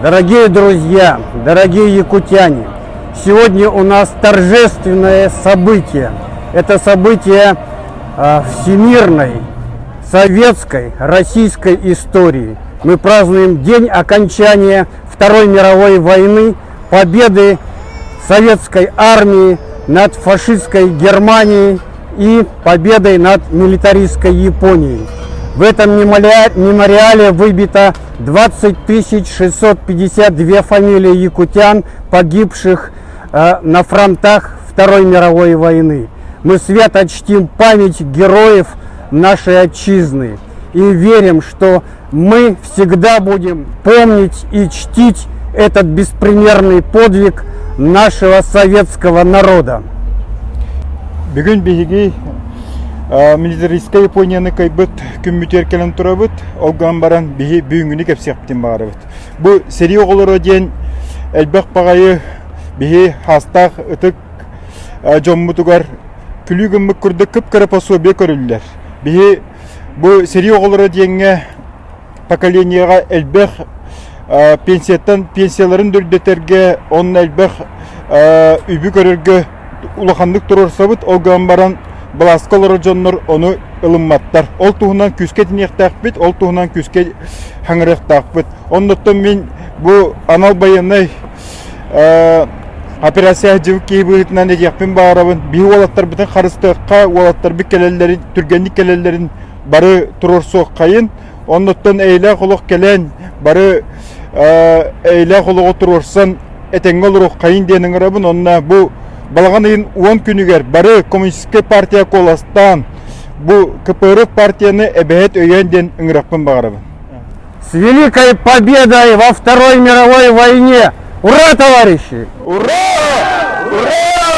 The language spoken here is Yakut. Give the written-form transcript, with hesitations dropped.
Дорогие друзья, дорогие якутяне, сегодня у нас торжественное событие. Это событие всемирной, советской, российской истории. Мы празднуем день окончания Второй мировой войны, победы советской армии над фашистской Германией и победой над милитаристской Японией. В этом мемориале выбито 20 652 фамилии якутян, погибших на фронтах Второй мировой войны. Мы свято чтим память героев нашей отчизны и верим, что мы всегда будем помнить и чтить этот беспримерный подвиг нашего советского народа. Бүгүн биһиги милитаристскай Японияны кыайбыт күммүтүгэр кэлэн турабыт. Ол гынан баран биһи бүгүҥҥүнү кэпсиэхпитин баҕарабыт. Бу сэрии оҕолоро диэн элбэх баҕайы биһи хаастаах ытык дьоммутугар күлүү гыммыт курдук кып-кыра пособие көрүллэр. Биһи бу сэрии оҕолоро диэҥҥэ поколениеҕа элбэх пенсияттан пенсияларын үрдэтэргэ, онно элбэх үбү көрөргө улаханнык туруорсабыт. Ол гынан баран былааска олорор дьоннор ону ылымматтар. Ол туһунан күүскэ этиниэхтээхпит, ол туһунан күүскэ хаҥырыахтаахпыт. Оннуттан мин бу анал байыаннай операция дьыбык киһи быһыытынан этиэхпин баҕарабын. Биһи уолаттарбытын харыстыахха, уолаттарбыт кэлэллэрин, түргэнник кэлэллэрин бары туруорсуоххайын. Оннуттан эйэлээх олох кэлэн, бары эйэлээх олоҕу туруорсан этэҥҥэ олоруоххайын диэн ыҥырабын. Онно бу балаҕан ыйын 10 күнүгэр бары коммунистическай партия куоластаан, бу КПРФ партияны эбэһэт өйөөн диэн ыҥырахпын баҕарабын. С великой победой во Второй мировой войне! Ура, товарищи! Ура! Ура!